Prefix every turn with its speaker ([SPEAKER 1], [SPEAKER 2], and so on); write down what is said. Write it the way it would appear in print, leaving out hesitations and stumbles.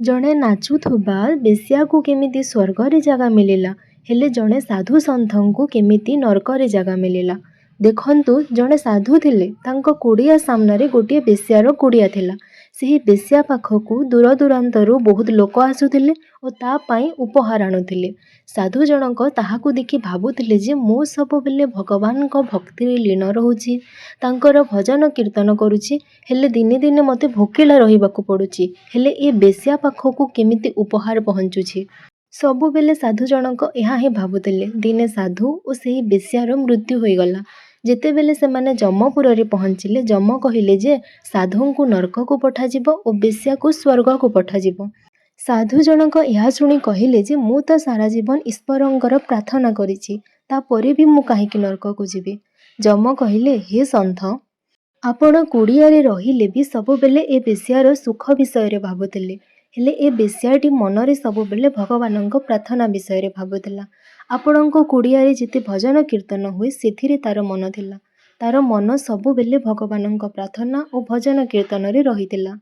[SPEAKER 1] ଜଣେ ନାଚୁଥିବା ବେଶ୍ୟାକୁ କେମିତି ସ୍ୱର୍ଗରେ ଜାଗା ମିଳିଲା, ହେଲେ ଜଣେ ସାଧୁ ସନ୍ଥଙ୍କୁ କେମିତି ନର୍କରେ ଜାଗା ମିଳିଲା? ଦେଖନ୍ତୁ, ଜଣେ ସାଧୁ ଥିଲେ। ତାଙ୍କ କୁଡ଼ିଆ ସାମ୍ନାରେ ଗୋଟିଏ ବେଶ୍ୟାର କୁଡ଼ିଆ ଥିଲା। ସେହି ବେଶ୍ୟା ପାଖକୁ ଦୂରଦୂରାନ୍ତରୁ ବହୁତ ଲୋକ ଆସୁଥିଲେ ଓ ତା ପାଇଁ ଉପହାର ଆଣୁଥିଲେ। ସାଧୁ ଜଣକ ତାହାକୁ ଦେଖି ଭାବୁଥିଲେ ଯେ ମୁଁ ସବୁବେଳେ ଭଗବାନଙ୍କ ଭକ୍ତିରେ ଲୀନ ରହୁଛି, ତାଙ୍କର ଭଜନ କୀର୍ତ୍ତନ କରୁଛି, ହେଲେ ଦିନେ ଦିନେ ମୋତେ ଭୋକିଲା ରହିବାକୁ ପଡ଼ୁଛି, ହେଲେ ଏ ବେଶ୍ୟା ପାଖକୁ କେମିତି ଉପହାର ପହଞ୍ଚୁଛି? ସବୁବେଳେ ସାଧୁ ଜଣକ ଏହା ହିଁ ଭାବୁଥିଲେ। ଦିନେ ସାଧୁ ଓ ସେହି ବେଶ୍ୟାର ମୃତ୍ୟୁ ହୋଇଗଲା। ଯେତେବେଳେ ସେମାନେ ଯମପୁରରେ ପହଞ୍ଚିଲେ, ଯମ କହିଲେ ଯେ ସାଧୁଙ୍କୁ ନର୍କକୁ ପଠାଯିବ ଓ ବେଶ୍ୟାକୁ ସ୍ୱର୍ଗକୁ ପଠାଯିବ। ସାଧୁ ଜଣକ ଏହା ଶୁଣି କହିଲେ ଯେ ମୁଁ ତ ସାରା ଜୀବନ ଈଶ୍ୱରଙ୍କର ପ୍ରାର୍ଥନା କରିଛି, ତା'ପରେ ବି ମୁଁ କାହିଁକି ନର୍କକୁ ଯିବି? ଯମ କହିଲେ, ହେ ସନ୍ଥ! ଆପଣ କୁଡ଼ିଆରେ ରହିଲେ ବି ସବୁବେଳେ ଏ ବେଶ୍ୟାର ସୁଖ ବିଷୟରେ ଭାବୁଥିଲେ। ହେଲେ ଏ ବେଶ୍ୟାଟି ମନରେ ସବୁବେଳେ ଭଗବାନଙ୍କ ପ୍ରାର୍ଥନା ବିଷୟରେ ଭାବୁଥିଲା। ଆପଣଙ୍କ କୁଡ଼ିଆରେ ଯେତେ ଭଜନ କୀର୍ତ୍ତନ ହୁଏ, ସେଥିରେ ତା'ର ମନ ଥିଲା। ତା'ର ମନ ସବୁବେଳେ ଭଗବାନଙ୍କ ପ୍ରାର୍ଥନା ଓ ଭଜନ କୀର୍ତ୍ତନରେ ରହିଥିଲା।